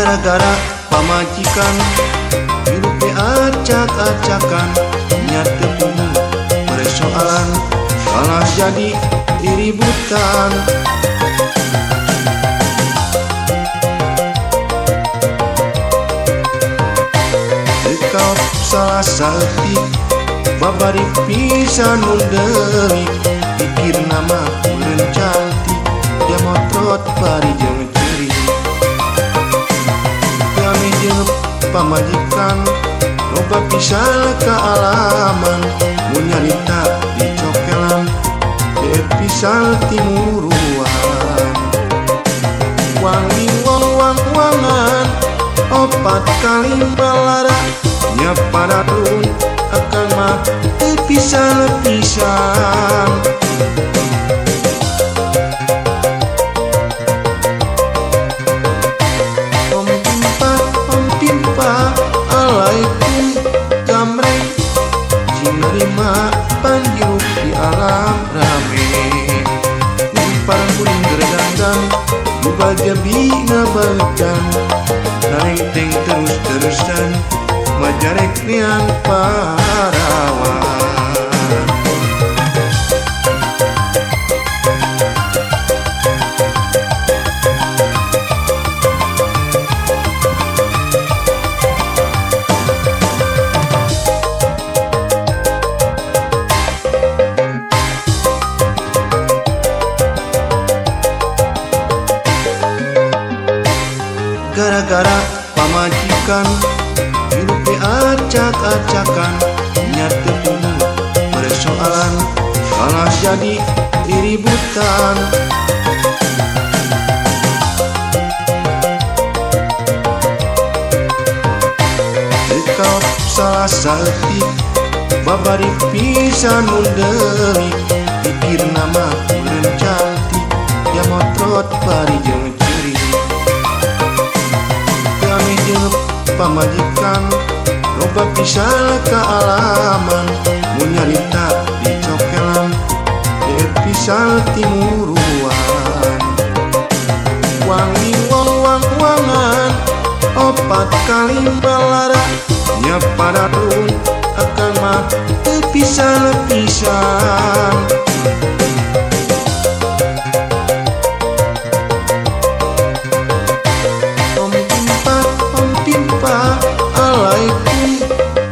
Gara-gara pamajikan hirup teh acak-acakan, nya teu puguh persoalan kalah jadi diributan. Teu kaop salah saeutik, babari pisan mun delik, pikirna mah meureun cantik, dia motrot bari jeung ceurik. Teu ameh jeung pamajikan, loba pisan kaalaman, mun nyarita dicokelan, deet pisan timuruan. Wang wing wong wang wangan, opat kali malara, nya padarun akang mah teu pisan-pisan. Om pimpa alaikum gamreng, cing narima panjirup di alam rame. Limpar kuring geredangdang, bubaja bina bacan, narengteng terus-terusan, majarek neang parawan. Gara-gara pamajikan hirup teh acak-acakan, nya teu puguh persoalan kalah jadi diributan. Teu kaop salah saeutik, babari pisan mun delik, pikirna mah meureun cantik, dia motrot bari jeung ceurik. Teu ameh jeung pamajikan, loba pisan kaalaman, mun nyarita dicokelan, deet pisan timuruan. Wang wing wong wang wangan, opat kali malara, nya padarun akang mah teu pisan-pisan. Om pimpa alaikum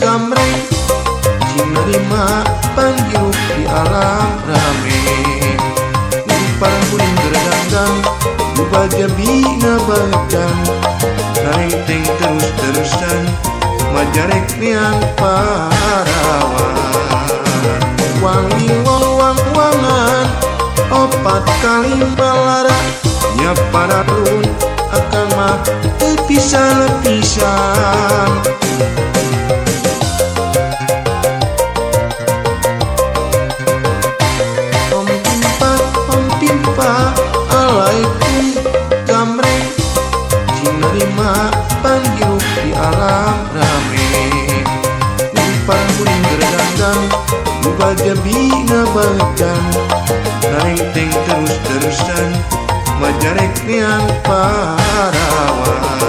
gamreng, cing narima panjirup di alam rame. Limpar kuring geredangdang, bubaja bina bacan, narengteng terus-terusan, majarek neang parawan. Wang wing wong wang wangan, opat kali malara, nya padarun akang mah teu pisan-pisan. Om pimpa alaikum gamreng, cing narima panjirup di alam rame. Limpar kuring geredangdang, bubaja bina bacan, narengteng terus-terusan, majarek neang parawan.